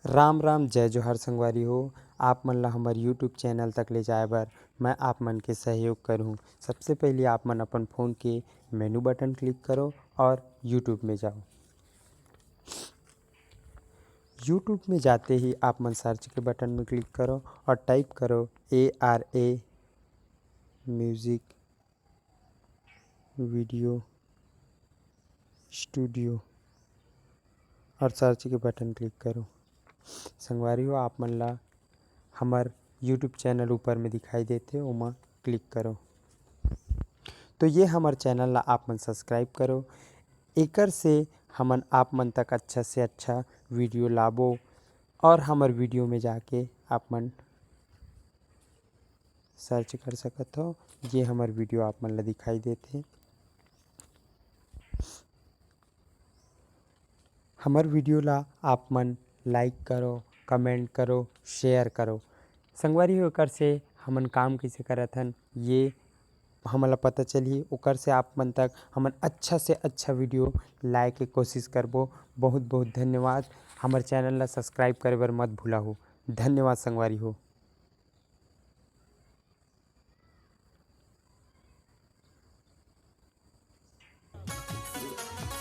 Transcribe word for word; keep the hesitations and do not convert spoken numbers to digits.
राम राम, जय जोहार संगवारी हो। आप मन ला हमर YouTube चैनल तक ले जाए बर मैं आप मन के सहयोग करहूँ। सबसे पहले आप मन अपन फ़ोन के मेनू बटन क्लिक करो और YouTube में जाओ। YouTube में जाते ही आप मन सर्च के बटन में क्लिक करो और टाइप करो A R A music video studio और सर्च के बटन क्लिक करो। संगवारी हो, आप मन ला हमर YouTube चैनल ऊपर में दिखाई देथे, ओमा क्लिक करो। तो ये हमर चैनल ला आप मन सब्सक्राइब करो, एकर से हमन आप मन तक अच्छा से अच्छा वीडियो लाबो और हमर वीडियो में जाके आप मन सर्च कर सकत हो। ये हमर वीडियो आप मन ला दिखाई देथे। हमर वीडियो ला आप मन लाइक करो, कमेंट करो, शेयर करो। संगवारी हो, एकर से हमन काम कइसे करत हन, ये हमन ला पता चलही, ओकर से आप मन तक हमन अच्छा से अच्छा वीडियो लाए के कोशिश करबो। बहुत बहुत धन्यवाद। हमर चैनल ला सब्सक्राइब करे बर मत भूलाहू। धन्यवाद संगवारी हो।